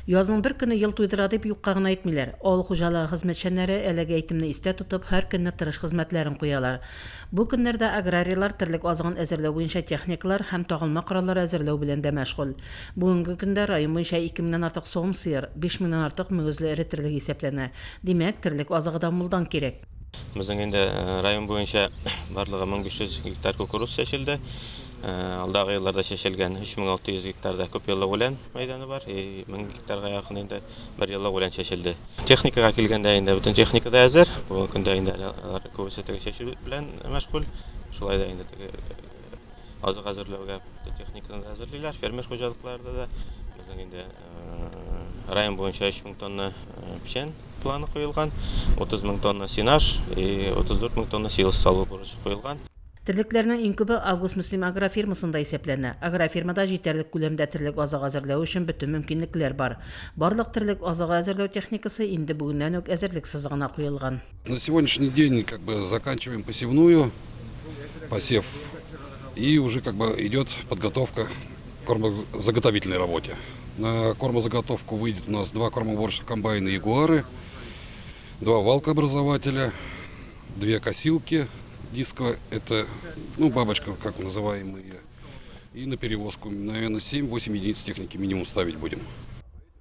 Язның бер көне ел туйдыра дип юкка гына әйтмиләр. Авыл хуҗалыгы хезмәтчәннәре әлеге әйтемне истә тотып, һәр көнне тырыш хезмәтләрен куялар. Бу көннәрдә аграрийлар терлек азыгын әзерләү буенча техникалар һәм тагылма кораллар әзерләү белән дә мәшгуль. Бүгенге көндә район буенча 2 меңнән артык савым сыер, 5 меңнән артык мөгезле эре терлек исәпләнә. Димәк, терлек азыгы да мулдан кирәк. Безнең инде район буенча барлыгы 1500 гектар кукуруз чәчелде. Алдагы елларда чәчелгән 3600 гектарда күпьеллык үлән мәйданы бар. И 1000 гектарга якын инде бер еллык үлән чәчелде. Техникага килгәндә инде бөтен техника да әзер. Бүгенге көндә инде әле алар күбесе теге чәчү белән мәшгуль. Шулай да инде теге азык әзерләүгә техниканы да әзерлиләр. Фермер хуҗалыкларында да безнең инде Район буенча 3 мең тонна печән планы куелган, 30 мең тонна сенаж и 34 мең тонна силос салу бурычы куелган. Терлекләрнең иң күбе Август-Мөслим агрофирмасында исәпләнә. Агрофирмада җитәрлек күләмдә терлек азыгы әзерләү өчен бөтен мөмкинлекләр бар. Барлык терлек азыгы әзерләү техникасы инде бүгеннән үк әзерлек сызыгына куелган. На сегодняшний день как бы заканчиваем посевную, посев, и уже как бы идет подготовка к кормозаготовительной работе. На кормозаготовку выйдет у нас два кормоуборочных комбайна «Ягуары», два валкообразователя, две косилки диско, это, ну, бабочка, как называем ее, и на перевозку, наверное, 7-8 единиц техники минимум ставить будем.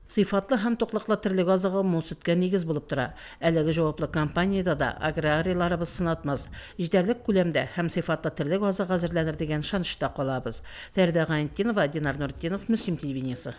Сыйфатлы һәм туклыклы терлек азыгы мул сөткә нигез булып тора. Әлеге җаваплы кампаниядә дә аграрийларыбыз сынатмас, җитәрлек күләмдә һәм сыйфатлы терлек азыгы әзерләнер дигән ышанычта калабыз. Фәридә Гайнетдинова, Динар Нуретдинов, Мөслим телевидениесе.